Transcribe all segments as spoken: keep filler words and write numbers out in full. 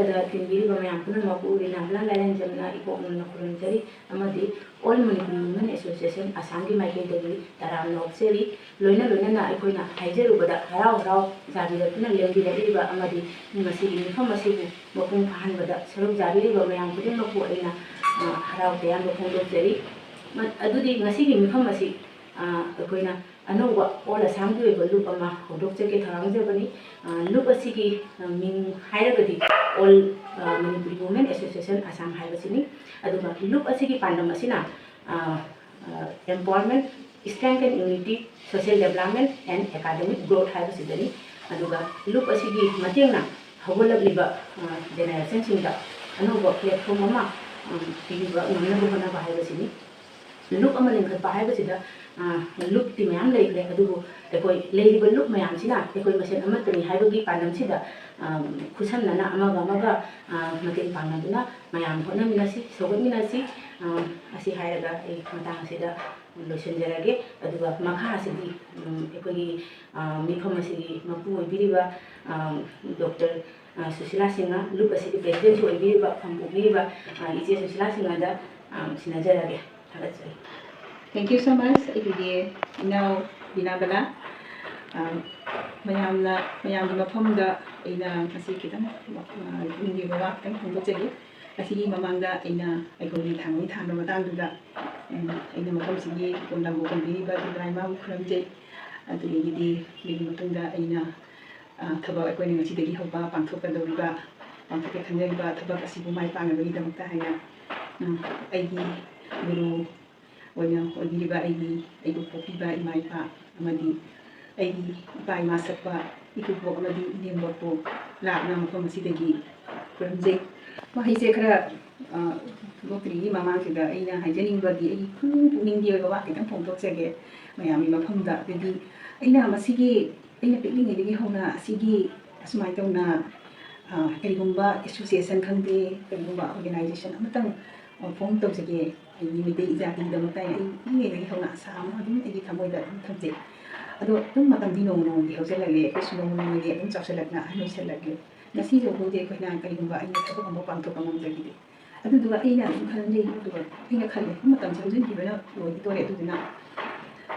ꯗ ꯇꯤꯟꯕꯤꯔꯤꯕ ꯃꯌꯥꯝ ꯄꯨꯝꯅꯃꯛꯄꯨ ꯔꯤꯅꯥꯕꯂꯥ ꯂꯥꯏꯔꯦꯟꯖꯝꯅ ꯏꯀꯣꯛ ꯅꯧꯅ ꯈꯨꯔꯨꯝꯖꯔꯤ ꯑꯃꯗꯤ All Manipuri Women Association ꯑꯁꯥꯝꯒꯤ ꯃꯥꯏꯀꯩꯗꯒꯤ ꯇꯔꯥꯝꯅ ꯑꯣꯛꯆꯔꯤ꯫ ꯂꯣꯏꯅ ꯂꯣꯏꯅꯅ ꯑꯩꯈꯣꯏꯅ ꯍꯥꯏꯖꯔꯨꯕꯗ ꯍꯔꯥꯎ ꯍꯔꯥꯎ ꯌꯥꯕꯤꯔꯛꯇꯨꯅ ꯂꯦꯡꯕꯤꯔꯛꯂꯤꯕ ꯑꯃꯗꯤ ꯉꯁꯤꯒꯤ ꯃꯤꯐꯝ ꯑꯁꯤꯕꯨ ꯃꯄꯨꯡ ꯐꯥꯍꯟꯕꯗ ꯁꯔꯨꯛ ꯌꯥꯕꯤꯔꯤꯕ ꯃꯌꯥꯝ ꯈꯨꯗꯤꯡꯃꯛꯄꯨ ꯑꯩꯅ, ꯑ, ꯍꯔꯥꯎ ꯇꯌꯥꯝꯕ ꯐꯣꯡꯗꯣꯛꯆꯔꯤ꯫ ꯃ-, ꯑꯗꯨꯗꯤ ꯉꯁꯤꯒꯤ ꯃꯤꯐꯝ ꯑꯁꯤ, ꯑ, ꯑꯩꯈꯣꯏꯅ ꯑꯅꯧꯕ All Assam-ꯒꯤ ꯑꯣꯏꯕ ꯂꯨꯞ ꯑꯃ ꯍꯧꯗꯣꯛꯆꯒꯦ ꯊꯧꯔꯥꯡꯖꯕꯅꯤ꯫ ꯑ, ꯂꯨꯞ ꯑꯁꯤꯒꯤ, ꯑ, ꯃꯤꯡ ꯍꯥꯏꯔꯒꯗꯤ All, ꯑ, Manipuri Women Association Assam ꯍꯥꯏꯕꯁꯤꯅꯤ꯫ ꯑꯗꯨꯒ ꯂꯨꯞ ꯑꯁꯤꯒꯤ ꯄꯥꯟꯗꯝ ꯑꯁꯤꯅ, ꯑ, ꯑ, empowerment, strength and unity, social development and academic growth ꯍꯥꯏꯕꯁꯤꯗꯅꯤ꯫ ꯑꯗꯨꯒ ꯂꯨꯞ ꯑꯁꯤꯒꯤ ꯃꯇꯦꯡꯅ ꯍꯧꯒꯠꯂꯛꯂꯤꯕ, ꯑ, generation-ꯁꯤꯡꯗ ꯑꯅꯧꯕ platform ꯑꯃ, ꯑ, ꯄꯤꯕꯤꯕ ꯉꯝꯅꯕ ꯍꯣꯠꯅꯕ ꯍꯥꯏꯕꯁꯤꯅꯤ꯫ ꯂꯨꯞ ꯑꯃ ꯂꯤꯡꯈꯠꯄ ꯍꯥꯏꯕꯁꯤꯗ, ꯑ, ꯂꯨꯞꯇꯤ ꯃꯌꯥꯝ ꯂꯩꯈ꯭ꯔꯦ, ꯑꯗꯨꯕꯨ ꯑꯩꯈꯣꯏ ꯂꯩꯔꯤꯕ ꯂꯨꯞ ꯃꯌꯥꯝꯁꯤꯅ ꯑꯩꯈꯣꯏ ꯃꯁꯦꯟ ꯑꯃꯠꯇꯅꯤ ꯍꯥꯏꯕꯒꯤ ꯄꯥꯟꯗꯝꯁꯤꯗ, ꯑ, ꯈꯨꯠꯁꯝꯅꯅ ꯑꯃꯒ ꯑꯃꯒ, ꯑ, ꯃꯇꯦꯡ ꯄꯥꯡꯅꯗꯨꯅ ꯃꯌꯥꯝ ꯍꯣꯠꯅꯃꯤꯟꯅꯁꯤ, ꯁꯧꯒꯠꯃꯤꯟꯅꯁꯤ꯫ ꯑ, ꯑꯁꯤ ꯍꯥꯏꯔꯒ ꯑꯩ ꯃꯇꯥꯡ ꯑꯁꯤꯗ ꯂꯣꯏꯁꯤꯟꯖꯔꯒꯦ꯫ ꯑꯗꯨꯒ ꯃꯈꯥ ꯑꯁꯤꯗꯤ, ꯎꯝ, ꯑꯩꯈꯣꯏꯒꯤ, ꯑ, ꯃꯤꯐꯝ ꯑꯁꯤꯒꯤ ꯃꯄꯨ ꯑꯣꯏꯕꯤꯔꯤꯕ, ꯑ, ꯗꯣꯛꯇꯔ, ꯑ, ꯁꯨꯁꯤꯂꯥ ꯁꯤꯡꯍ, ꯂꯨꯞ ꯑꯁꯤꯒꯤ president-ꯁꯨ ꯑꯣꯏꯕꯤꯔꯤꯕ, ꯐꯝ ꯄꯨꯕꯤꯔꯤꯕ, ꯑ, ꯏꯆꯦ ꯁꯨꯁꯤꯂꯥ ꯁꯤꯡꯍꯗ, ꯑ, ꯁꯤꯟꯅꯖꯔꯒꯦ꯫ ꯊꯥꯒꯠꯆꯔꯤ꯫ Thank you so much, ꯑꯩꯈꯣꯏꯒꯤ ꯏꯅꯥꯎ ꯕꯤꯅꯥꯕꯂꯥ꯫ ꯑ, ꯃꯌꯥꯝꯅ, ꯃꯌꯥꯝꯒꯤ ꯃꯐꯝꯗ ꯑꯩꯅ ꯉꯁꯤ ꯈꯤꯇꯪ, ꯑ, ꯄꯨꯛꯅꯤꯡꯒꯤ ꯑꯣꯏꯕ ꯋꯥ ꯈꯤꯇꯪ ꯐꯣꯡꯗꯣꯛꯆꯒꯦ꯫ ꯑꯁꯤꯒꯤ ꯃꯃꯥꯡꯗ ꯑꯩꯅ ꯑꯩꯈꯣꯏꯒꯤ ꯊꯥꯡꯃꯩ ꯊꯥꯟꯕ ꯃꯇꯥꯡꯗꯨꯗ, ꯎꯝ, ꯑꯩꯅ ꯃꯐꯝꯁꯤꯒꯤ ꯂꯝꯕꯨ ꯀꯟꯕꯤꯔꯤꯕ ꯏꯕꯨꯙ ꯏꯃꯥꯕꯨ ꯈꯨꯔꯨꯝꯖꯩ꯫ ꯑꯗꯨꯗꯒꯤꯗꯤ ꯑꯗꯨꯒꯤ ꯃꯇꯨꯡꯗ ꯑꯩꯅ, ꯑ, ꯊꯕꯛ ꯑꯩꯈꯣꯏꯅ ꯉꯁꯤꯗꯒꯤ ꯍꯧꯕ ꯄꯥꯡꯊꯣꯛꯀꯗꯧꯔꯤꯕ, ꯄꯥꯡꯊꯣꯛꯀꯦ ꯈꯟꯖꯔꯤꯕ ꯊꯕꯛ ꯑꯁꯤꯕꯨ ꯃꯥꯏ ꯄꯥꯛꯅꯕꯒꯤꯗꯃꯛꯇ ꯍꯥꯏꯅ, ꯎꯝ, ꯑꯩꯒꯤ ꯒꯨꯔꯨ ꯑꯣꯏꯅ ꯑꯣꯏꯕꯤꯔꯤꯕ ꯑꯩꯒꯤ, ꯑꯩꯕꯨ ꯄꯣꯛꯄꯤꯕ ꯏꯃꯥ ꯏꯄꯥ ꯑꯃꯗꯤ ꯑꯩꯒꯤ ꯏꯄꯥ ꯏꯃꯥ ꯁꯛꯄ ꯏꯀꯨꯕꯣꯛ ꯑꯃꯗꯤ ꯏꯅꯦꯝꯕꯣꯛꯄꯨ ꯂꯥꯞꯅ ꯃꯐꯝ ꯑꯁꯤꯗꯒꯤ ꯈꯨꯔꯨꯝꯖꯩ꯫ ꯋꯥꯍꯩꯁꯦ ꯈꯔ, ꯑ, ꯂꯣꯛꯇ꯭ꯔꯤꯉꯩ ꯃꯃꯥꯡꯁꯤꯗ ꯑꯩꯅ ꯍꯥꯏꯖꯅꯤꯡꯕꯗꯤ ꯑꯩꯒꯤ ꯈꯨꯅꯨꯡ ꯄꯨꯛꯅꯤꯡꯒꯤ ꯑꯣꯏꯕ ꯋꯥ ꯈꯤꯇꯪ ꯐꯣꯡꯗꯣꯛꯆꯒꯦ ꯃꯌꯥꯝꯒꯤ ꯃꯐꯝꯗ꯫ ꯑꯗꯨꯗꯤ ꯑꯩꯅ ꯃꯁꯤꯒꯤ, ꯑꯩꯅ ꯄꯤꯛꯂꯤꯉꯩꯗꯒꯤ ꯍꯧꯅ ꯑꯁꯤꯒꯤ ꯑꯁꯨꯃꯥꯏꯅ ꯇꯧꯅ, ꯑ, ꯀꯔꯤꯒꯨꯝꯕ association ꯈꯪꯗꯦ, ꯀꯔꯤꯒꯨꯝꯕ organization ꯑꯃꯇꯪ, ꯑ, form ꯇꯧꯖꯒꯦ꯫ ꯑꯩꯒꯤ ꯃꯩꯇꯩ ꯏꯖꯥꯇꯤꯒꯤꯗꯃꯛꯇ ꯑꯩ ꯄꯤꯛꯂꯤꯉꯩꯗꯒꯤ ꯍꯧꯅ ꯑꯁꯥ ꯑꯃ ꯑꯗꯨꯝ ꯑꯩꯒꯤ ꯊꯃꯣꯏꯗ ꯑꯗꯨꯝ ꯊꯝꯖꯩ꯫ ꯑꯗꯣ ꯑꯗꯨꯝ ꯃꯇꯝꯗꯤ ꯅꯣꯡꯃ ꯅꯣꯡꯃꯒꯤ ꯍꯧꯖꯤꯜꯂꯛꯂꯦ, ꯑꯩꯈꯣꯏꯁꯨ ꯅꯣꯡꯃ ꯅꯣꯡꯃꯒꯤ ꯑꯗꯨꯝ ꯆꯥꯎꯁꯤꯜꯂꯛꯅ ꯑꯍꯟ ꯑꯣꯏꯁꯤꯜꯂꯛꯂꯦ꯫ ꯉꯁꯤ ꯐꯥꯎꯕꯗꯤ ꯑꯩꯈꯣꯏꯅ ꯀꯔꯤꯒꯨꯝꯕ ꯑꯩꯅ ꯊꯕꯛ ꯑꯃ ꯄꯥꯡꯊꯣꯛꯄ ꯉꯝꯖꯈꯤꯗꯦ꯫ ꯑꯗꯨꯗꯨꯒ ꯑꯩꯅ ꯑꯗꯨꯝ ꯈꯟꯖꯩ, ꯑꯗꯨꯒ ꯑꯩꯅ ꯈꯜꯂꯦ, ꯃꯇꯝꯁꯦ ꯍꯧꯖꯤꯟꯈꯤꯕꯅ ꯂꯣꯏꯈꯤꯗꯣꯔꯦ꯫ ꯑꯗꯨꯗꯨꯅ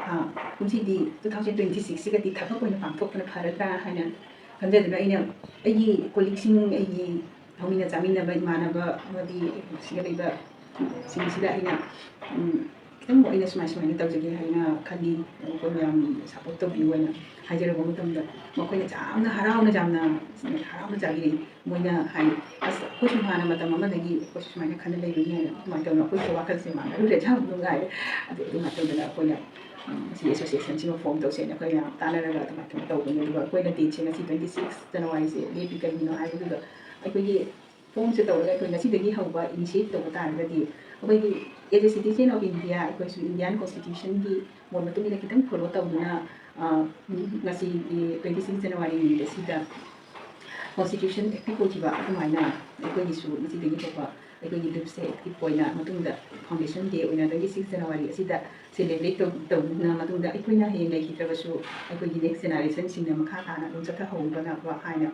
ꯑ, ꯀꯨꯝꯁꯤꯗꯤ two thousand twenty six ꯁꯤꯒꯗꯤ ꯊꯕꯛ ꯑꯣꯏꯅ ꯄꯥꯡꯊꯣꯛꯄꯅ ꯐꯔꯗ꯭ꯔꯥ ꯍꯥꯏꯅ ꯈꯟꯖꯗꯨꯅ ꯑꯩꯅ ꯑꯩꯒꯤ ꯀꯣꯂꯤꯛꯁꯤꯡ, ꯑꯩꯒꯤ ꯊꯧꯃꯤꯟꯅ ꯆꯥꯃꯤꯟꯅꯕ ꯏꯃꯥꯟꯅꯕ ꯑꯃꯗꯤ ꯁꯤꯗ ꯂꯩꯕ ꯁꯤꯡꯁꯤꯗ ꯑꯩꯅ, ꯎꯝ, ꯈꯤꯇꯪ ꯑꯩꯅ ꯁꯨꯃꯥꯏ ꯁꯨꯃꯥꯏꯅ ꯇꯧꯖꯒꯦ ꯍꯥꯏꯅ ꯈꯜꯂꯤ, ꯑꯩꯈꯣꯏ ꯃꯌꯥꯝ ꯁꯞꯄꯣꯔꯠ ꯇꯧꯕꯤꯌꯨ ꯍꯥꯏꯅ ꯍꯥꯏꯖꯔꯛꯄ ꯃꯇꯝꯗ ꯃꯈꯣꯏꯅ ꯌꯥꯝꯅ ꯍꯔꯥꯎꯅ, ꯌꯥꯝꯅ ꯍꯔꯥꯎꯅ ꯆꯥꯕꯤꯔꯛꯏ꯫ ꯃꯣꯏꯅ ꯍꯥꯏ, "ꯑꯁ, ꯑꯩꯈꯣꯏꯁꯨ ꯍꯥꯟꯅ ꯃꯇꯝ ꯑꯃꯗꯒꯤ ꯑꯩꯈꯣꯏꯁꯨ ꯁꯨꯃꯥꯏꯅ ꯈꯟꯅ ꯂꯩꯕꯅꯤ" ꯍꯥꯏꯅ ꯑꯗꯨꯃꯥꯏꯅ ꯇꯧꯗꯅ ꯑꯩꯈꯣꯏꯁꯨ ꯋꯥꯈꯜꯁꯦ ꯃꯥꯟꯅꯔꯨꯔꯦ, ꯌꯥꯝ ꯅꯨꯡꯉꯥꯏꯔꯦ꯫ ꯑꯗꯨ ꯑꯗꯨꯃꯥꯏꯅ ꯇꯧꯗꯅ ꯑꯩꯈꯣꯏꯅ, ꯎꯝ, ꯁꯤ ꯑꯦꯁꯣꯁꯤꯌꯦꯁꯟꯁꯤꯃ ꯐꯣꯝ ꯇꯧꯁꯦꯅ ꯑꯩꯈꯣꯏ ꯃꯌꯥꯝ ꯇꯥꯟꯅꯔꯒ ꯑꯗꯨꯃꯥꯏꯅ ꯇꯧꯕꯅꯤ꯫ ꯑꯗꯨꯒ ꯑꯩꯈꯣꯏꯅ ꯗꯦꯠꯁꯦ ꯉꯁꯤ twenty six January ꯁꯦ ꯂꯦꯞꯄꯤ꯫ ꯀꯩꯒꯤꯅꯣ ꯍꯥꯏꯕꯗꯨꯗ ꯑꯩꯈꯣꯏꯒꯤ ꯐꯣꯝꯁꯦ ꯇꯧꯔꯒ ꯑꯩꯈꯣꯏ ꯉꯁꯤꯗꯒꯤ ꯍꯧꯕ ꯏꯅꯤꯁꯤꯌꯦꯠ ꯇꯧꯕ ꯇꯥꯔꯒꯗꯤ ꯑꯩꯈꯣꯏꯒꯤ as a citizen of India ꯑꯩꯈꯣꯏꯁꯨ Indian Constitution ꯒꯤ ꯃꯣꯠ ꯃꯇꯨꯡ ꯏꯟꯅ ꯈꯤꯇꯪ ꯐꯣꯂꯣ ꯇꯧꯗꯨꯅ, ꯑ, ꯉꯁꯤꯒꯤ twenty six January ꯅꯨꯃꯤꯠ ꯑꯁꯤꯗ Constitution active ꯑꯣꯏꯈꯤꯕ ꯑꯗꯨꯃꯥꯏꯅ ꯑꯩꯈꯣꯏꯒꯤꯁꯨ ꯉꯁꯤꯗꯒꯤ ꯍꯧꯕ ꯑꯩꯈꯣꯏꯒꯤ ꯂꯤꯞꯁꯦ active ꯑꯣꯏꯅ ꯃꯇꯨꯡꯗ Foundation Day ꯑꯣꯏꯅ twenty six January ꯑꯁꯤꯗ celebrate ꯇꯧ-, ꯇꯧꯗꯨꯅ ꯃꯇꯨꯡꯗ ꯑꯩꯈꯣꯏꯅ ꯍꯌꯦꯡ ꯂꯩꯈꯤꯗ꯭ꯔꯕꯁꯨ ꯑꯩꯈꯣꯏꯒꯤ next generation ꯁꯤꯡꯅ ꯃꯈꯥ ꯇꯥꯅ ꯑꯗꯨꯝ ꯆꯠꯊꯍꯧꯅꯕ ꯍꯥꯏꯅ,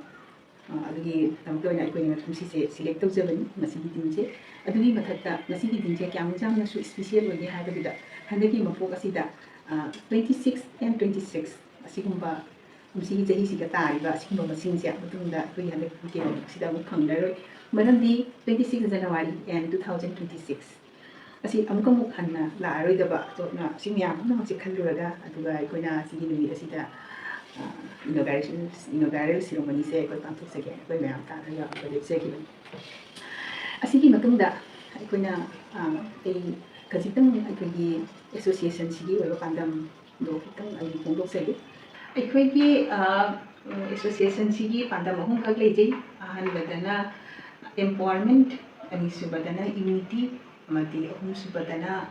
ꯑ, ꯑꯗꯨꯒꯤꯗꯃꯛꯇ ꯑꯣꯏꯅ ꯑꯩꯈꯣꯏꯅ ꯉꯁꯤꯁꯦ select ꯇꯧꯖꯕꯅꯤ, ꯉꯁꯤꯒꯤ ꯗꯤꯟꯁꯦ꯫ ꯑꯗꯨꯒꯤ ꯃꯊꯛꯇ ꯉꯁꯤꯒꯤ ꯗꯤꯟꯁꯦ ꯀꯌꯥꯃꯨꯛ ꯌꯥꯝꯅꯁꯨ special ꯑꯣꯏꯒꯦ ꯍꯥꯏꯕꯗꯨꯗ ꯍꯟꯗꯛꯀꯤ ꯃꯄꯣꯛ ꯑꯁꯤꯗ, ꯑ, twenty six and twenty six ꯑꯁꯤꯒꯨꯝꯕ ꯀꯨꯝꯁꯤꯒꯤ ꯆꯍꯤꯁꯤꯗ ꯇꯥꯔꯤꯕ ꯑꯁꯤꯒꯨꯝꯕ ꯃꯁꯤꯡꯁꯦ ꯃꯇꯨꯡꯗ ꯑꯩꯈꯣꯏꯒꯤ ꯍꯟꯗꯛꯀꯤ ꯀꯩꯅꯣꯁꯤꯗ ꯑꯃꯨꯛ ꯐꯪꯂꯔꯣꯏ꯫ ꯃꯔꯝꯗꯤ twenty six January and two thousand twenty six ꯑꯁꯤ ꯑꯃꯨꯛꯀ ꯑꯃꯨꯛ ꯍꯟꯅ ꯂꯥꯛꯑꯔꯣꯏꯗꯕ꯫ ꯑꯗꯨꯅ ꯁꯤ ꯃꯌꯥꯝ ꯄꯨꯝꯅꯃꯛꯁꯦ ꯈꯜꯂꯨꯔꯒ, ꯑꯗꯨꯒ ꯑꯩꯈꯣꯏꯅ ꯁꯤꯒꯤ ꯅꯨꯃꯤꯠ ꯑꯁꯤꯗ, ꯑ, inauguration, inaugural ceremony ꯁꯦ ꯑꯩꯈꯣꯏ ꯄꯥꯡꯊꯣꯛꯆꯒꯦ, ꯑꯩꯈꯣꯏ ꯃꯌꯥꯝ ꯇꯥꯟꯅꯔꯒ ꯑꯩꯈꯣꯏ ꯂꯦꯞꯆꯈꯤꯕꯅꯤ꯫ ꯑꯁꯤꯒꯤ ꯃꯇꯨꯡꯗ ꯑꯩꯈꯣꯏꯅ, ꯑ, ꯑꯩ ꯈꯖꯤꯛꯇꯪ ꯑꯩꯈꯣꯏꯒꯤ association ꯁꯤꯒꯤ ꯑꯣꯏꯕ ꯄꯥꯟꯗꯝꯗꯣ ꯈꯤꯇꯪ ꯑꯩ ꯐꯣꯡꯗꯣꯛꯆꯒꯦ꯫ ꯑꯩꯈꯣꯏꯒꯤ, ꯑ, association ꯁꯤꯒꯤ ꯄꯥꯟꯗꯝ ꯑꯍꯨꯝꯈꯛ ꯂꯩꯖꯩ꯫ ꯑꯍꯥꯟꯕꯗꯅ empowerment, ꯑꯅꯤꯁꯨꯕꯗꯅ unity, ꯑꯃꯗꯤ ꯑꯍꯨꯝꯁꯨꯕꯗꯅ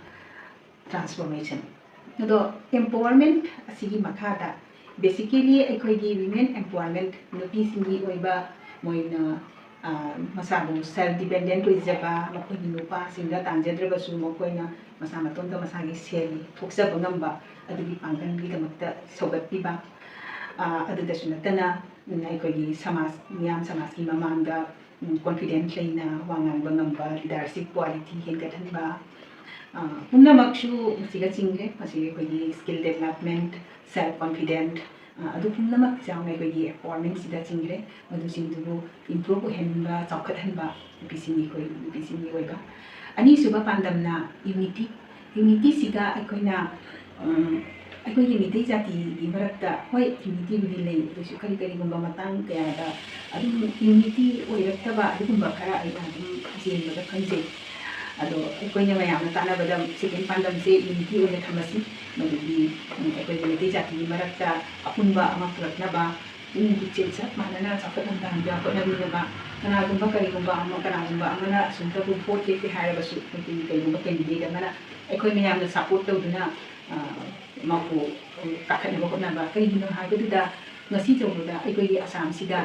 transformation꯫ ꯑꯗꯣ empowerment ꯑꯁꯤꯒꯤ ꯃꯈꯥꯗ basically ꯑꯩꯈꯣꯏꯒꯤ women empowerment, ꯅꯨꯄꯤꯁꯤꯡꯒꯤ ꯑꯣꯏꯕ ꯃꯣꯏꯅ, ꯑ, ꯃꯁꯥꯕꯨ self dependent ꯑꯣꯏꯖꯕ, ꯃꯈꯣꯏꯒꯤ ꯅꯨꯄꯥꯁꯤꯡꯗ ꯇꯥꯟꯖꯗ꯭ꯔꯕꯁꯨ ꯃꯈꯣꯏꯅ ꯃꯁꯥ ꯃꯇꯣꯝꯇ ꯃꯁꯥꯒꯤ ꯁꯦꯜ ꯊꯣꯛꯆꯕ ꯉꯝꯕ ꯑꯗꯨꯒꯤ ꯄꯥꯡꯒꯜꯒꯤꯗꯃꯛꯇ ꯁꯧꯒꯠꯄꯤꯕ꯫ ꯑ, ꯑꯗꯨꯗꯁꯨ ꯅꯠꯇꯅ ꯎꯝ, ꯑꯩꯈꯣꯏꯒꯤ ꯁꯃꯥꯖ, ꯃꯤꯌꯥꯝ ꯁꯃꯥꯖꯀꯤ ꯃꯃꯥꯡꯗ, ꯎꯝ, confident ꯂꯩꯅ ꯋꯥ ꯉꯥꯡꯕ ꯉꯝꯕ, leadership quality ꯍꯦꯟꯒꯠꯍꯟꯕ, ꯑ, ꯄꯨꯝꯅꯃꯛꯁꯨ ꯃꯁꯤꯒ ꯆꯤꯡꯈ꯭ꯔꯦ꯫ ꯃꯁꯤ ꯑꯩꯈꯣꯏꯒꯤ skill development, self confident, ꯑ, ꯑꯗꯨ ꯄꯨꯝꯅꯃꯛ ꯆꯥꯎꯅ ꯑꯩꯈꯣꯏꯒꯤ empowerment ꯁꯤꯗ ꯆꯤꯡꯈ꯭ꯔꯦ꯫ ꯃꯗꯨꯁꯤꯡꯗꯨꯕꯨ improve ꯑꯣꯏꯍꯟꯕ, ꯆꯥꯎꯈꯠꯍꯟꯕ ꯅꯨꯄꯤꯁꯤꯡꯒꯤ ꯑꯩꯈꯣꯏ, ꯅꯨꯄꯤꯁꯤꯡꯒꯤ ꯑꯣꯏꯕ꯫ ꯑꯅꯤꯁꯨꯕ ꯄꯥꯟꯗꯝꯅ unity꯫ Unity ꯁꯤꯗ ꯑꯩꯈꯣꯏꯅ, ꯎꯝ, ꯑꯩꯈꯣꯏꯒꯤ ꯃꯤꯇꯩ ꯖꯥꯇꯤꯒꯤ ꯃꯔꯛꯇ, ꯍꯣꯏ, unity ꯕꯨꯗꯤ ꯂꯩ, ꯑꯗꯨꯁꯨ ꯀꯔꯤ ꯀꯔꯤꯒꯨꯝꯕ ꯃꯇꯥꯡ ꯀꯌꯥꯗ ꯑꯗꯨꯝ unity ꯑꯣꯏꯔꯛꯇꯕ ꯑꯗꯨꯒꯨꯝꯕ ꯈꯔ ꯑꯩꯅ ꯑꯗꯨꯝ ꯆꯦꯟꯕꯗ ꯈꯪꯖꯩ꯫ ꯑꯗꯣ ꯑꯩꯈꯣꯏꯅ ꯃꯌꯥꯝꯅ ꯇꯥꯟꯅꯕꯗ second ꯄꯥꯟꯗꯝꯁꯦ unity ꯑꯣꯏꯅ ꯊꯝꯃꯁꯤ꯫ ꯃꯗꯨꯗꯤ, ꯎꯝ, ꯑꯩꯈꯣꯏꯒꯤ ꯃꯩꯇꯩ ꯖꯥꯇꯤꯒꯤ ꯃꯔꯛꯇ ꯑꯄꯨꯟꯕ ꯑꯃ ꯄꯨꯔꯛꯅꯕ, ꯄꯨꯛꯅꯤꯡ ꯄꯨꯛꯆꯦꯜ ꯆꯞ ꯃꯥꯟꯅꯅ ꯆꯥꯎꯈꯠꯂꯣꯝꯗ ꯍꯣꯠꯅꯃꯤꯟꯅꯕ꯫ ꯀꯅꯥꯒꯨꯝꯕ ꯀꯔꯤꯒꯨꯝꯕ ꯑꯃ, ꯀꯅꯥꯒꯨꯝꯕ ꯑꯃꯅ ꯑꯁꯣꯝꯗꯕꯨ vote ꯂꯦꯞꯀꯦ ꯍꯥꯏꯔꯕꯁꯨ, ꯑꯩꯈꯣꯏꯒꯤ ꯀꯔꯤꯒꯨꯝꯕ candidate ꯑꯃꯅ ꯑꯩꯈꯣꯏ ꯃꯌꯥꯝꯅ support ꯇꯧꯗꯨꯅ, ꯑ, ꯃꯥꯕꯨ ꯀꯥꯈꯠꯅꯕ ꯍꯣꯠꯅꯕ꯫ ꯀꯔꯤꯒꯤꯅꯣ ꯍꯥꯏꯕꯗꯨꯗ ꯉꯁꯤ ꯇꯧꯕꯗ ꯑꯩꯈꯣꯏꯒꯤ ꯑꯁꯥꯝꯁꯤꯗ,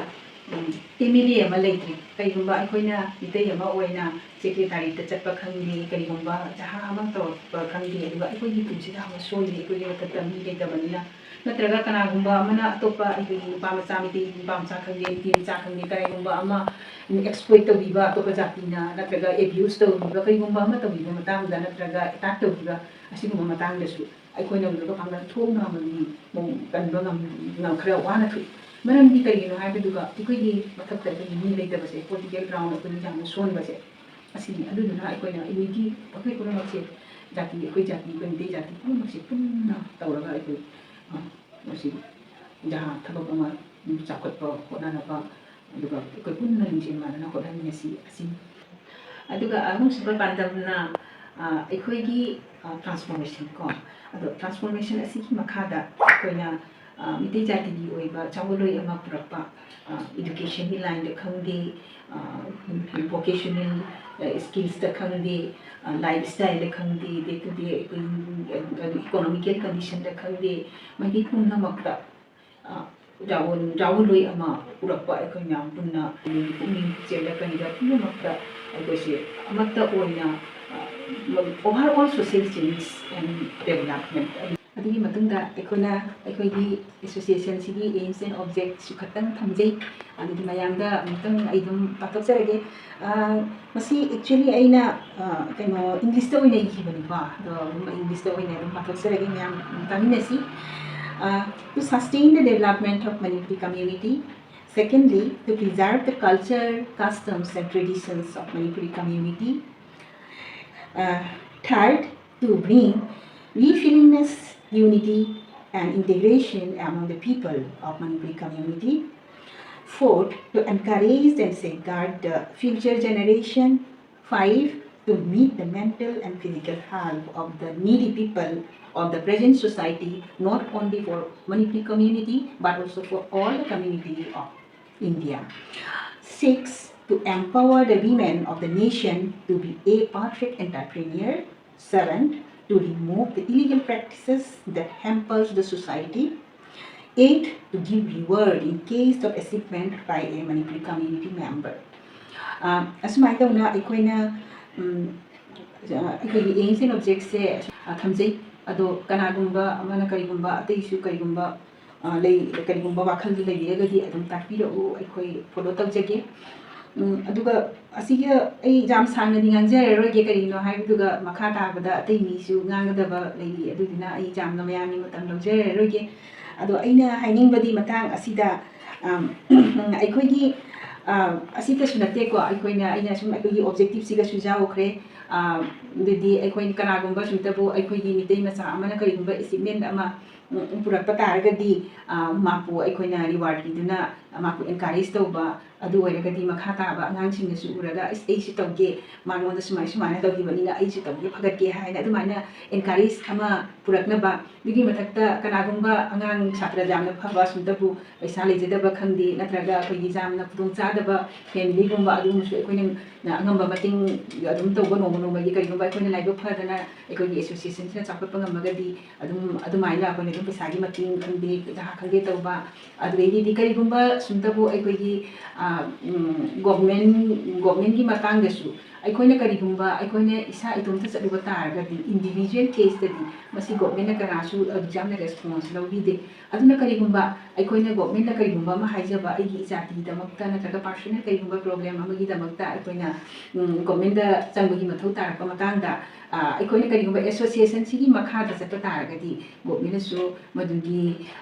ꯎꯝ, MLA ꯑꯃ ꯂꯩꯇ꯭ꯔꯤ꯫ ꯀꯔꯤꯒꯨꯝꯕ ꯑꯩꯈꯣꯏꯅ ꯃꯤꯇꯩ ꯑꯃ ꯑꯣꯏꯅ secretariat ꯇ ꯆꯠꯄ ꯈꯪꯗꯦ, ꯀꯔꯤꯒꯨꯝꯕ ꯖꯍꯥ ꯑꯃ ꯇꯧꯔꯛꯄ ꯈꯪꯗꯦ, ꯑꯗꯨꯒ ꯑꯩꯈꯣꯏꯒꯤ ꯄꯨꯟꯁꯤꯗ ꯑꯃ ꯁꯣꯏꯔꯤ, ꯑꯩꯈꯣꯏꯒꯤ ꯃꯊꯛꯇ ꯃꯤ ꯂꯩꯇꯕꯅꯤꯅ꯫ ꯅꯠꯇ꯭ꯔꯒ ꯀꯅꯥꯒꯨꯝꯕ ꯑꯃꯅ ꯑꯇꯣꯞꯄ ꯑꯩꯈꯣꯏꯒꯤ ꯅꯨꯄꯥ ꯃꯆꯥ, ꯃꯩꯇꯩ ꯅꯨꯄꯥ ꯃꯆꯥ ꯈꯪꯗꯦ, ꯅꯨꯄꯤ ꯃꯆꯥ ꯈꯪꯗꯦ, ꯀꯔꯤꯒꯨꯝꯕ ꯑꯃ exploit ꯇꯧꯕꯤꯕ ꯑꯇꯣꯞꯄ ꯖꯥꯇꯤꯅ, ꯅꯠꯇ꯭ꯔꯒ abuse ꯇꯧꯕꯤꯕ, ꯀꯔꯤꯒꯨꯝꯕ ꯑꯃ ꯇꯧꯕꯤꯕ ꯃꯇꯥꯡꯗ, ꯅꯠꯇ꯭ꯔꯒ attack ꯇꯧꯕꯤꯕ, ꯑꯁꯤꯒꯨꯝꯕ ꯃꯇꯥꯡꯗꯁꯨ ꯑꯩꯈꯣꯏꯅ ꯎꯔꯒ ꯄꯥꯡꯒꯜ ꯊꯣꯛꯅ ꯑꯃꯗꯤ ꯃꯑꯣꯡ ꯀꯟꯕ ꯉꯝ-, ꯉꯝ-, ꯈꯔ ꯋꯥꯅ ꯊꯣꯛꯏ꯫ ꯃꯔꯝꯗꯤ ꯀꯔꯤꯒꯤꯅꯣ ꯍꯥꯏꯕꯗꯨꯒ ꯑꯩꯈꯣꯏꯒꯤ ꯃꯊꯛꯇ ꯑꯩꯈꯣꯏꯒꯤ ꯃꯤ ꯂꯩꯇꯕꯁꯦ, political ground ꯑꯩꯈꯣꯏꯒꯤ ꯌꯥꯝꯅ ꯁꯣꯟꯕꯁꯦ, ꯑꯁꯤꯅꯤ꯫ ꯑꯗꯨꯗꯨꯅ ꯑꯩꯈꯣꯏꯅ unity, ꯑꯩꯈꯣꯏ ꯄꯨꯝꯅꯃꯛꯁꯦ, ꯖꯥꯇꯤ, ꯑꯩꯈꯣꯏ ꯖꯥꯇꯤ, ꯑꯩꯈꯣꯏ ꯃꯩꯇꯩ ꯖꯥꯇꯤ ꯄꯨꯝꯅꯃꯛꯁꯦ ꯄꯨꯟꯅ ꯇꯧꯔꯒ ꯑꯩꯈꯣꯏ, ꯑ, ꯃꯁꯤ ꯖꯍꯥ ꯊꯕꯛ ꯑꯃ ꯆꯥꯎꯈꯠꯄ ꯍꯣꯠꯅꯅꯕ, ꯑꯗꯨꯒ ꯑꯩꯈꯣꯏ ꯄꯨꯟꯅ ꯂꯤꯡꯖꯦꯜ ꯃꯥꯟꯅꯅ ꯍꯣꯠꯅꯃꯤꯟꯅꯁꯤ ꯑꯁꯤꯅꯤ꯫ ꯑꯗꯨꯒ ꯑꯍꯨꯝꯁꯨꯕ ꯄꯥꯟꯗꯝꯅ, ꯑ, ꯑꯩꯈꯣꯏꯒꯤ, ꯑ, transformation ꯀꯣ꯫ ꯑꯗꯣ transformation ꯑꯁꯤꯒꯤ ꯃꯈꯥꯗ ꯑꯩꯈꯣꯏꯅ, ꯑ, ꯃꯤꯇꯩ ꯖꯥꯇꯤꯒꯤ ꯑꯣꯏꯕ ꯆꯥꯎꯕꯂꯣꯏ ꯑꯃ ꯄꯨꯔꯛꯄ, ꯑ, education ꯒꯤ line ꯗ ꯈꯪꯗꯦ, ꯑ, vocational, ꯑ, skills ꯇ ꯈꯪꯗꯦ, ꯑ, lifestyle ꯗ ꯈꯪꯗꯦ, day to day ꯑꯩꯈꯣꯏ, ꯑ, economical condition ꯗ ꯈꯪꯗꯦ, ꯃꯥꯏꯀꯩ ꯄꯨꯝꯅꯃꯛꯇ, ꯑ, ꯌꯥꯑꯣꯟ-, ꯌꯥꯑꯣꯟꯂꯣꯏ ꯑꯃ ꯄꯨꯔꯛꯄ ꯑꯩꯈꯣꯏ ꯃꯌꯥꯝ ꯄꯨꯟꯅ ꯑꯩꯈꯣꯏꯒꯤ ꯄꯨꯛꯅꯤꯡ ꯆꯦꯜꯂꯛꯀꯅꯤꯕ ꯄꯨꯝꯅꯃꯛꯇ ꯑꯩꯈꯣꯏꯁꯦ ꯑꯃꯠꯇ ꯑꯣꯏꯅ, ꯑ, overall social change and development ꯑꯗꯨꯒꯤ ꯃꯇꯨꯡꯗ ꯑꯩꯈꯣꯏꯅ ꯑꯩꯈꯣꯏꯒꯤ ꯑꯦꯁꯣꯁꯤꯌꯦꯁꯟꯁꯤꯒꯤ aims and objectꯁꯨ ꯈꯛꯇꯪ ꯊꯝꯖꯩ꯫ ꯑꯗꯨꯗꯤ ꯃꯌꯥꯝꯗ ꯑꯃꯨꯛꯇꯪ ꯑꯩ ꯑꯗꯨꯝ ꯄꯥꯊꯣꯛꯆꯔꯒꯦ꯫ ꯑ, ꯃꯁꯤ actually ꯑꯩꯅ, ꯑ, ꯀꯩꯅꯣ, ꯏꯪꯂꯤꯁꯇ ꯑꯣꯏꯅ ꯏꯈꯤꯕꯅꯤꯀꯣ꯫ ꯑꯗꯣ ꯑꯗꯨꯝ ꯏꯪꯂꯤꯁꯇ ꯑꯣꯏꯅ ꯑꯗꯨꯝ ꯄꯥꯊꯣꯛꯆꯔꯒꯦ, ꯃꯌꯥꯝ ꯇꯥꯃꯤꯟꯅꯁꯤ꯫ ꯑ, To sustain the development of Manipuri community, secondly, to preserve the culture, customs and traditions of Manipuri community, uh, third, to bring refillingness, unity and integration among the people of Manipuri community. Fourth, to encourage and safeguard the future generation. Five, to meet the mental and physical health of the needy people of the present society, not only for Manipuri community, but also for all the community of India. Six, to empower the women of the nation to be a perfect entrepreneur. Seven, to remove the illegal practices that hampers the society. Eight, to give reward in case of achievement by a Manipuri community member. ꯑ, ꯑꯁꯨꯃꯥꯏꯅ ꯇꯧꯅ ꯑꯩꯈꯣꯏꯅ, ꯎꯝ, ꯑ, ꯑꯩꯈꯣꯏꯒꯤ aims and objectꯁꯦ, ꯑ, ꯊꯝꯖꯩ꯫ ꯑꯗꯣ ꯀꯅꯥꯒꯨꯝꯕ ꯑꯃꯅ ꯀꯔꯤꯒꯨꯝꯕ ꯑꯇꯩꯁꯨ ꯀꯔꯤꯒꯨꯝꯕ, ꯑ, ꯂꯩ, ꯀꯔꯤꯒꯨꯝꯕ ꯋꯥꯈꯜꯗꯨ ꯂꯩꯕꯤꯔꯒꯗꯤ ꯑꯗꯨꯝ ꯇꯥꯛꯄꯤꯔꯛꯎ, ꯑꯩꯈꯣꯏ follow ꯇꯧꯖꯒꯦ꯫ ꯎꯝ, ꯑꯗꯨꯒ ꯑꯁꯤꯒꯤ ꯑꯩ ꯌꯥꯝ ꯁꯥꯡꯅꯗꯤ ꯉꯥꯡꯖꯔꯔꯣꯏꯒꯦ, ꯀꯔꯤꯒꯤꯅꯣ ꯍꯥꯏꯕꯗꯨꯒ ꯃꯈꯥ ꯇꯥꯕꯗ ꯑꯇꯩ ꯃꯤꯁꯨ ꯉꯥꯡꯒꯗꯕ ꯂꯩꯔꯤ, ꯑꯗꯨꯗꯨꯅ ꯑꯩ ꯌꯥꯝꯅ ꯃꯌꯥꯝꯒꯤ ꯃꯇꯝ ꯂꯧꯖꯔꯔꯣꯏꯒꯦ꯫ ꯑꯗꯣ ꯑꯩꯅ ꯍꯥꯏꯅꯤꯡꯕꯗꯤ ꯃꯇꯥꯡ ꯑꯁꯤꯗ, ꯑꯝ, ꯑꯩꯈꯣꯏꯒꯤ, ꯑ, ꯑꯁꯤꯇꯁꯨ ꯅꯠꯇꯦꯀꯣ, ꯑꯩꯈꯣꯏꯅ, ꯑꯩꯅ ꯁꯨꯝ ꯑꯩꯈꯣꯏꯒꯤ objectiveꯁꯤꯒꯁꯨ ꯌꯥꯎꯈ꯭ꯔꯦ꯫ ꯑ, ꯑꯗꯨꯗꯤ ꯑꯩꯈꯣꯏ ꯀꯅꯥꯒꯨꯝꯕ ꯁꯨꯝꯇꯕꯨ ꯑꯩꯈꯣꯏꯒꯤ ꯃꯤꯇꯩ ꯃꯆꯥ ꯑꯃꯅ ꯀꯔꯤꯒꯨꯝꯕ achievement ꯑꯃ, ꯎꯝ, ꯄꯨꯔꯛꯄ ꯇꯥꯔꯒꯗꯤ, ꯑ, ꯃꯍꯥꯛꯄꯨ ꯑꯩꯈꯣꯏꯅ reward ꯄꯤꯗꯨꯅ ꯃꯍꯥꯛꯄꯨ encourage ꯇꯧꯕ, ꯑꯗꯨ ꯑꯣꯏꯔꯒꯗꯤ ꯃꯈꯥ ꯇꯥꯕ ꯑꯉꯥꯡꯁꯤꯡꯅꯁꯨ ꯎꯔꯒ, "ꯑꯁ, ꯑꯩꯁꯨ ꯇꯧꯒꯦ, ꯃꯉꯣꯟꯗ ꯁꯨꯃꯥꯏ ꯁꯨꯃꯥꯏꯅ ꯇꯧꯈꯤꯕꯅꯤꯅ ꯑꯩꯁꯨ ꯇꯧꯒꯦ, ꯐꯒꯠꯀꯦ" ꯍꯥꯏꯅ ꯑꯗꯨꯃꯥꯏꯅ encourage ꯑꯃ ꯄꯨꯔꯛꯅꯕ꯫ ꯑꯗꯨꯒꯤ ꯃꯊꯛꯇ ꯀꯅꯥꯒꯨꯝꯕ ꯑꯉꯥꯡ ꯁꯥꯇ꯭ꯔ ꯌꯥꯝꯅ ꯐꯕ, ꯁꯨꯝꯇꯕꯨ ꯄꯩꯁꯥ ꯂꯩꯖꯗꯕ ꯈꯪꯗꯦ, ꯅꯠꯇ꯭ꯔꯒ ꯑꯩꯈꯣꯏꯒꯤ ꯌꯥꯝꯅ ꯈꯨꯗꯣꯡꯆꯥꯗꯕ familyꯒꯨꯝꯕ, ꯑꯗꯨꯒꯨꯝꯕꯁꯨ ꯑꯩꯈꯣꯏꯅ ꯑꯉꯝꯕ ꯃꯇꯦꯡ ꯑꯗꯨꯝ ꯇꯧꯕ, ꯅꯣꯡꯃ ꯅꯣꯡꯃꯒꯤ ꯀꯔꯤꯒꯨꯝꯕ ꯑꯩꯈꯣꯏꯅ ꯂꯥꯏꯕꯛ ꯐꯗꯅ ꯑꯩꯈꯣꯏꯒꯤ associationꯁꯤꯅ ꯆꯥꯎꯈꯠꯄ ꯉꯝꯃꯒꯗꯤ ꯑꯗꯨꯝ ꯑꯗꯨꯃꯥꯏꯅ ꯑꯩꯈꯣꯏꯅ ꯑꯗꯨꯝ ꯄꯩꯁꯥꯒꯤ ꯃꯇꯦꯡ ꯈꯪꯗꯦ, ꯄꯩꯁꯥ ꯈꯪꯗꯦ ꯇꯧꯕ, ꯑꯗꯨꯗꯒꯤꯗꯤ ꯀꯔꯤꯒꯨꯝꯕ ꯁꯨꯝꯇꯕꯨ ꯑꯩꯈꯣꯏꯒꯤ, ꯑ, ꯎꯝ, government, governmentꯒꯤ ꯃꯇꯥꯡꯗꯁꯨ, ꯑꯩꯈꯣꯏꯅ ꯀꯔꯤꯒꯨꯝꯕ ꯑꯩꯈꯣꯏꯅ ꯏꯁꯥ ꯏꯇꯣꯝꯇ ꯆꯠꯂꯨꯕ ꯇꯥꯔꯒꯗꯤ, individual caseꯇꯗꯤ ꯃꯁꯤ governmentꯅ ꯀꯅꯥꯁꯨ ꯑꯗꯨꯛ ꯌꯥꯝꯅ response ꯂꯧꯕꯤꯗꯦ꯫ ꯑꯗꯨꯅ ꯀꯔꯤꯒꯨꯝꯕ ꯑꯩꯈꯣꯏꯅ governmentꯅ ꯀꯔꯤꯒꯨꯝꯕ ꯑꯃ ꯍꯥꯏꯖꯕ, ꯑꯩꯒꯤ ꯏꯆꯥꯇꯤꯒꯤꯗꯃꯛꯇ ꯅꯠꯇ꯭ꯔꯒ personal ꯀꯔꯤꯒꯨꯝꯕ problem ꯑꯃꯒꯤꯗꯃꯛꯇ ꯑꯩꯈꯣꯏꯅ, ꯎꯝ, governmentꯗ ꯆꯪꯕꯒꯤ ꯃꯊꯧ ꯇꯥꯔꯛꯄ ꯃꯇꯥꯡꯗ, ꯑ, ꯑꯩꯈꯣꯏꯅ ꯀꯔꯤꯒꯨꯝꯕ associationꯁꯤꯒꯤ ꯃꯈꯥꯗ ꯆꯠꯄ ꯇꯥꯔꯒꯗꯤ, governmentꯅꯁꯨ ꯃꯗꯨꯒꯤ,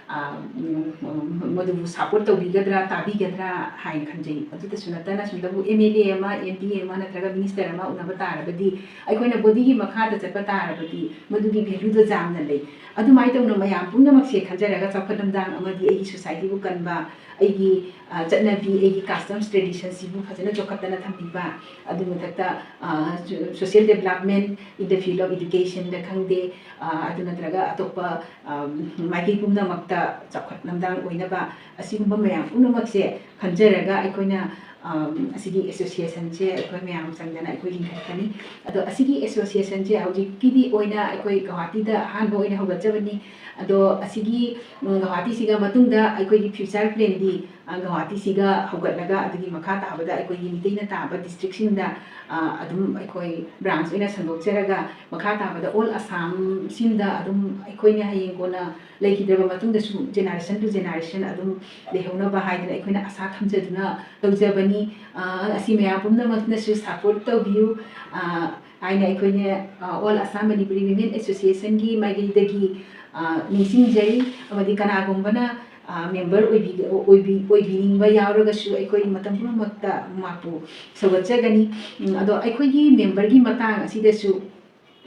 ꯑ, ꯎꯝ, ꯃꯗꯨꯕꯨ support ꯇꯧꯕꯤꯒꯗ꯭ꯔꯥ, ꯇꯥꯕꯤꯒꯗ꯭ꯔꯥ ꯍꯥꯏꯅ ꯈꯟꯖꯩ꯫ ꯑꯗꯨꯗꯁꯨ ꯅꯠꯇꯅ, ꯁꯨꯝꯗꯕꯨ MLA ꯑꯃ, MP ꯑꯃ ꯅꯠꯇ꯭ꯔꯒ minister ꯑꯃ ꯎꯅꯕ ꯇꯥꯔꯕꯗꯤ, ꯑꯩꯈꯣꯏꯅ bodyꯒꯤ ꯃꯈꯥꯗ ꯆꯠꯄ ꯇꯥꯔꯕꯗꯤ, ꯃꯗꯨꯒꯤ valueꯗꯣ ꯌꯥꯝꯅ ꯂꯩ꯫ ꯑꯗꯨꯃꯥꯏꯅ ꯇꯧꯅ ꯃꯌꯥꯝ ꯄꯨꯝꯅꯃꯛꯁꯦ ꯈꯟꯖꯔꯒ, ꯆꯥꯎꯈꯠ ꯂꯝꯗꯥꯡ ꯑꯃꯗꯤ ꯑꯩꯒꯤ societyꯕꯨ ꯀꯟꯕ, ꯑꯩꯒꯤ, ꯑ, ꯆꯠꯅꯕꯤ, ꯑꯩꯒꯤ customs traditionꯁꯤꯕꯨ ꯐꯖꯅ ꯆꯥꯎꯈꯠꯇꯅ ꯊꯝꯕꯤꯕ, ꯑꯗꯨꯒꯤ ꯃꯊꯛꯇ, ꯑ, social development in the field of educationꯗ ꯈꯪꯗꯦ, ꯑ, ꯑꯗꯨ ꯅꯠꯇ꯭ꯔꯒ ꯑꯇꯣꯞꯄ, ꯑ, ꯃꯥꯏꯀꯩ ꯄꯨꯝꯅꯃꯛꯇ ꯆꯥꯎꯈꯠ ꯂꯝꯗꯥꯡ ꯑꯣꯏꯅꯕ, ꯑꯁꯤꯒꯨꯝꯕ ꯃꯌꯥꯝ ꯄꯨꯝꯅꯃꯛꯁꯦ ꯈꯟꯖꯔꯒ ꯑꯩꯈꯣꯏꯅ, ꯑ, ꯑꯁꯤꯒꯤ associationꯁꯦ ꯑꯩꯈꯣꯏ ꯃꯌꯥꯝ ꯆꯪꯗꯅ ꯑꯩꯈꯣꯏ ꯂꯤꯡꯈꯠꯀꯅꯤ꯫ ꯑꯗꯣ ꯑꯁꯤꯒꯤ associationꯁꯦ ꯍꯧꯖꯤꯛꯀꯤꯗꯤ ꯑꯣꯏꯅ ꯑꯩꯈꯣꯏ ꯒꯧꯍꯥꯇꯤꯗ ꯑꯍꯥꯟꯕ ꯑꯣꯏꯅ ꯍꯧꯒꯠꯆꯕꯅꯤ꯫ ꯑꯗꯣ ꯑꯁꯤꯒꯤ, ꯎꯝ, ꯒꯧꯍꯥꯇꯤꯁꯤꯒ ꯃꯇꯨꯡꯗ ꯑꯩꯈꯣꯏꯒꯤ future planꯗꯤ, ꯑ, ꯒꯧꯍꯥꯇꯤꯁꯤꯒ ꯍꯧꯒꯠꯂꯒ ꯑꯗꯨꯒꯤ ꯃꯈꯥ ꯇꯥꯕꯗ ꯑꯩꯈꯣꯏꯒꯤ ꯃꯤꯇꯩꯅ ꯇꯥꯕ districtꯁꯤꯡꯗ, ꯑ, ꯑꯗꯨꯝ ꯑꯩꯈꯣꯏ branch ꯑꯣꯏꯅ ꯁꯟꯗꯣꯛꯆꯔꯒ, ꯃꯈꯥ ꯇꯥꯕꯗ all Assam ꯁꯤꯝꯗ ꯑꯗꯨꯝ ꯑꯩꯈꯣꯏꯅ ꯍꯌꯦꯡ ꯀꯣꯟꯅ ꯂꯩꯈꯤꯗ꯭ꯔꯕ ꯃꯇꯨꯡꯗꯁꯨ generation to generation ꯑꯗꯨꯝ ꯂꯩꯍꯧꯅꯕ ꯍꯥꯏꯗꯅ ꯑꯩꯈꯣꯏꯅ ꯑꯁꯥ ꯊꯝꯖꯗꯨꯅ ꯇꯧꯖꯕꯅꯤ꯫ ꯑ, ꯑꯁꯤ ꯃꯌꯥꯝ ꯄꯨꯝꯅꯃꯛꯅꯁꯨ support ꯇꯧꯕꯤꯌꯨ, ꯑ, ꯍꯥꯏꯅ ꯑꯩꯈꯣꯏꯅ, ꯑ, All Assam Manipuri Women Associationꯒꯤ ꯃꯥꯏꯀꯩꯗꯒꯤ, ꯑ, ꯅꯤꯡꯁꯤꯡꯖꯔꯤ꯫ ꯑꯃꯗꯤ ꯀꯅꯥꯒꯨꯝꯕꯅ, ꯑ, member ꯑꯣꯏꯕꯤ-, ꯑꯣꯏꯕꯤ-, ꯑꯣꯏꯕꯤꯅꯤꯡꯕ ꯌꯥꯎꯔꯒꯁꯨ ꯑꯩꯈꯣꯏ ꯃꯇꯝ ꯄꯨꯝꯅꯃꯛꯇ ꯃꯍꯥꯛꯄꯨ ꯁꯧꯒꯠꯆꯒꯅꯤ꯫ ꯎꯝ, ꯑꯗꯣ ꯑꯩꯈꯣꯏꯒꯤ memberꯒꯤ ꯃꯇꯥꯡ ꯑꯁꯤꯗꯁꯨ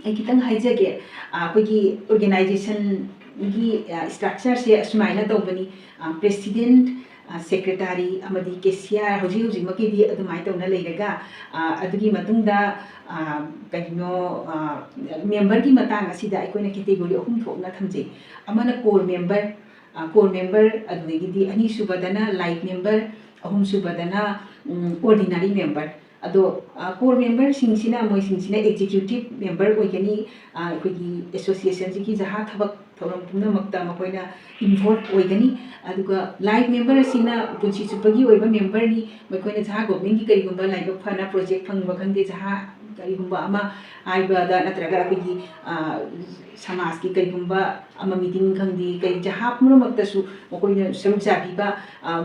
ꯑꯩ ꯈꯤꯇꯪ ꯍꯥꯏꯖꯒꯦ꯫ ꯑ, ꯑꯩꯈꯣꯏꯒꯤ organizationꯒꯤ, ꯑ, structureꯁꯦ ꯑꯁꯨꯃꯥꯏꯅ ꯇꯧꯕꯅꯤ꯫ ꯑ, president, ꯑ, secretary ꯑꯃꯗꯤ cashier ꯍꯧꯖꯤꯛ ꯍꯧꯖꯤꯛꯃꯛꯀꯤꯗꯤ ꯑꯗꯨꯃꯥꯏꯅ ꯇꯧꯅ ꯂꯩꯔꯒ, ꯑ, ꯑꯗꯨꯒꯤ ꯃꯇꯨꯡꯗ, ꯑ, ꯀꯩꯅꯣ, ꯑ, memberꯒꯤ ꯃꯇꯥꯡ ꯑꯁꯤꯗ ꯑꯩꯈꯣꯏꯅ category ꯑꯍꯨꯝ ꯊꯣꯛꯅ ꯊꯝꯖꯩ꯫ ꯑꯃꯅ core member, ꯑ, core member, ꯑꯗꯨꯗꯒꯤꯗꯤ ꯑꯅꯤꯁꯨꯕꯗꯅ light member, ꯑꯍꯨꯝꯁꯨꯕꯗꯅ, ꯎꯝ, ordinary member꯫ ꯑꯗꯣ, ꯑ, core memberꯁꯤꯡꯁꯤꯅ, ꯃꯣꯏꯁꯤꯡꯁꯤꯅ executive member ꯑꯣꯏꯒꯅꯤ, ꯑ, ꯑꯩꯈꯣꯏꯒꯤ associationꯁꯤꯒꯤ ꯖꯍꯥ ꯊꯕꯛ ꯊꯧꯔꯝ ꯄꯨꯝꯅꯃꯛꯇ ꯃꯈꯣꯏꯅ involve ꯑꯣꯏꯒꯅꯤ꯫ ꯑꯗꯨꯒ life member ꯑꯁꯤꯅ ꯄꯨꯟꯁꯤ ꯆꯨꯞꯄꯒꯤ ꯑꯣꯏꯕ memberꯅꯤ꯫ ꯃꯈꯣꯏꯅ ꯖꯍꯥ governmentꯀꯤ ꯀꯔꯤꯒꯨꯝꯕ ꯂꯥꯏꯕꯛ ꯐꯅ project ꯐꯪꯕ ꯈꯪꯗꯦ, ꯖꯍꯥ ꯀꯔꯤꯒꯨꯝꯕ ꯑꯃ ꯍꯥꯏꯕꯗ ꯅꯠꯇ꯭ꯔꯒ ꯑꯩꯈꯣꯏꯒꯤ, ꯑ, ꯁꯃꯥꯖꯀꯤ ꯀꯔꯤꯒꯨꯝꯕ ꯑꯃ meeting ꯈꯪꯗꯦ, ꯀꯔꯤ ꯖꯍꯥ ꯄꯨꯝꯅꯃꯛꯇꯁꯨ ꯃꯈꯣꯏꯅ ꯁꯔꯨꯛ ꯆꯥꯕꯤꯕ, ꯑ,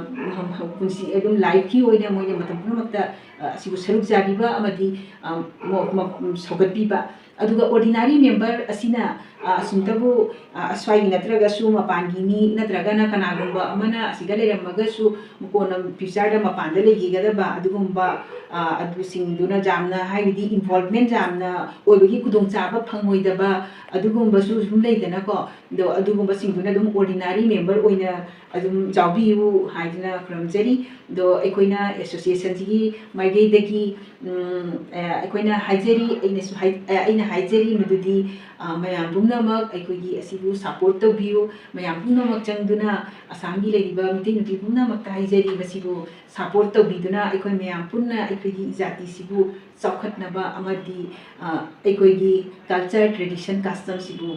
ꯄꯨꯟꯁꯤ ꯑꯗꯨꯝ lifeꯀꯤ ꯑꯣꯏꯅ ꯃꯣꯏꯅ ꯃꯇꯝ ꯄꯨꯝꯅꯃꯛꯇ, ꯑ, ꯑꯁꯤꯕꯨ ꯁꯔꯨꯛ ꯆꯥꯕꯤꯕ ꯑꯃꯗꯤ, ꯑ, ꯃ-, ꯃ-, ꯁꯧꯒꯠꯄꯤꯕ꯫ ꯑꯗꯨꯒ ordinary member ꯑꯁꯤꯅ, ꯑ, ꯑꯁꯨꯝꯇꯕꯨ, ꯑ, ꯑꯁ꯭ꯋꯥꯏꯒꯤ ꯅꯠꯇ꯭ꯔꯒꯁꯨ ꯃꯄꯥꯟꯒꯤ ꯃꯤ ꯅꯠꯇ꯭ꯔꯒꯅ ꯀꯅꯥꯒꯨꯝꯕ ꯑꯃꯅ ꯑꯁꯤꯗ ꯂꯩꯔꯝꯃꯒꯁꯨ ꯀꯣꯟꯅ futureꯗ ꯃꯄꯥꯟꯗ ꯂꯩꯈꯤꯒꯗꯕ ꯑꯗꯨꯒꯨꯝꯕ, ꯑ, ꯑꯗꯨꯁꯤꯡꯗꯨꯅ ꯌꯥꯝꯅ ꯍꯥꯏꯕꯗꯤ involvement ꯌꯥꯝꯅ ꯑꯣꯏꯕꯒꯤ ꯈꯨꯗꯣꯡꯆꯥꯕ ꯐꯪꯉꯣꯏꯗꯕ ꯑꯗꯨꯒꯨꯝꯕꯁꯨ ꯁꯨꯝ ꯂꯩꯗꯅꯀꯣ꯫ ꯑꯗꯣ ꯑꯗꯨꯒꯨꯝꯕꯁꯤꯡꯗꯨꯅ ꯑꯗꯨꯝ ordinary member ꯑꯣꯏꯅ ꯑꯗꯨꯝ ꯌꯥꯎꯕꯤꯌꯨ ꯍꯥꯏꯗꯨꯅ ꯈꯨꯔꯨꯝꯖꯔꯤ꯫ ꯑꯗꯣ ꯑꯩꯈꯣꯏꯅ associationꯁꯤꯒꯤ ꯃꯥꯏꯀꯩꯗꯒꯤ, ꯎꯝ, ꯑ, ꯑꯩꯈꯣꯏꯅ ꯍꯥꯏꯖꯔꯤ, ꯑꯩꯅꯁꯨ ꯍꯥꯏ-, ꯑ, ꯑꯩꯅ ꯍꯥꯏꯖꯔꯤ ꯃꯗꯨꯗꯤ, ꯑ, ꯃꯌꯥꯝ ꯄꯨꯝꯅꯃꯛ ꯑꯩꯈꯣꯏꯒꯤ ꯑꯁꯤꯕꯨ support ꯇꯧꯕꯤꯌꯨ꯫ ꯃꯌꯥꯝ ꯄꯨꯝꯅꯃꯛ ꯆꯪꯗꯨꯅ ꯑꯁꯥꯝꯒꯤ ꯂꯩꯔꯤꯕ ꯃꯤꯇꯩ ꯅꯨꯄꯤ ꯄꯨꯝꯅꯃꯛꯇ ꯍꯥꯏꯖꯔꯤ, ꯃꯁꯤꯕꯨ support ꯇꯧꯕꯤꯗꯨꯅ ꯑꯩꯈꯣꯏ ꯃꯌꯥꯝ ꯄꯨꯟꯅ ꯑꯩꯈꯣꯏꯒꯤ ꯖꯥꯇꯤꯁꯤꯕꯨ ꯆꯥꯎꯈꯠꯅꯕ ꯑꯃꯗꯤ, ꯑ, ꯑꯩꯈꯣꯏꯒꯤ culture, tradition, customꯁꯤꯕꯨ,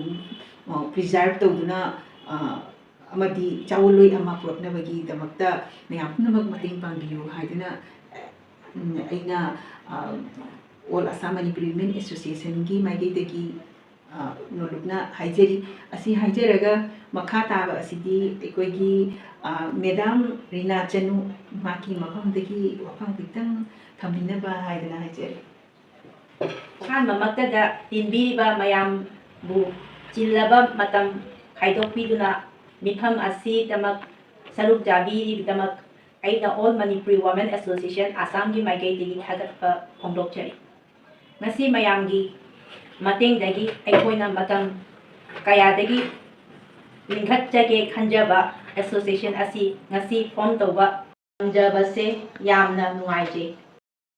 ꯑ, preserve ꯇꯧꯗꯨꯅ, ꯑ, ꯑꯃꯗꯤ ꯆꯥꯑꯣꯟꯂꯣꯏ ꯑꯃ ꯄꯨꯔꯛꯅꯕꯒꯤꯗꯃꯛꯇ ꯃꯌꯥꯝ ꯄꯨꯝꯅꯃꯛ ꯃꯇꯦꯡ ꯄꯥꯡꯕꯤꯌꯨ ꯍꯥꯏꯗꯨꯅ, ꯎꯝ, ꯑꯩꯅ, ꯑ, All Assam Manipuri Women Associationꯒꯤ ꯃꯥꯏꯀꯩꯗꯒꯤ, ꯑ, ꯅꯣꯂꯨꯛꯅ ꯍꯥꯏꯖꯔꯤ꯫ ꯑꯁꯤ ꯍꯥꯏꯖꯔꯒ ꯃꯈꯥ ꯇꯥꯕ ꯑꯁꯤꯗꯤ ꯑꯩꯈꯣꯏꯒꯤ, ꯑ, madam ꯔꯤꯅꯥ ꯆꯅꯨ, ꯃꯍꯥꯛꯀꯤ ꯃꯐꯝꯗꯒꯤ ꯋꯥꯐꯝ ꯈꯤꯇꯪ ꯊꯝꯕꯤꯅꯕ ꯍꯥꯏꯗꯅ ꯍꯥꯏꯖꯔꯤ꯫ ꯑꯍꯥꯟꯕꯃꯛꯇꯗ ꯇꯤꯟꯕꯤꯔꯤꯕ ꯃꯌꯥꯝꯕꯨ ꯆꯤꯜꯂꯕ ꯃꯇꯝ ꯈꯥꯏꯗꯣꯛꯄꯤꯗꯨꯅ ꯃꯤꯐꯝ ꯑꯁꯤꯗꯃꯛ ꯁꯔꯨꯛ ꯌꯥꯕꯤꯔꯤꯕꯗꯃꯛ ꯑꯩꯅ All Manipuri Women Association ꯑꯁꯥꯝꯒꯤ ꯃꯥꯏꯀꯩꯗꯒꯤ ꯊꯥꯒꯠꯄ ꯐꯣꯡꯗꯣꯛꯆꯔꯤ꯫ ꯉꯁꯤ ꯃꯌꯥꯝꯒꯤ ꯃꯇꯦꯡꯗꯒꯤ ꯑꯩꯈꯣꯏꯅ ꯃꯇꯝ ꯀꯌꯥꯗꯒꯤ ꯂꯤꯡꯈꯠꯆꯒꯦ ꯈꯟꯖꯕ association ꯑꯁꯤ ꯉꯁꯤ form ꯇꯧꯕ ꯉꯝꯖꯕꯁꯦ ꯌꯥꯝꯅ ꯅꯨꯡꯉꯥꯏꯖꯩ꯫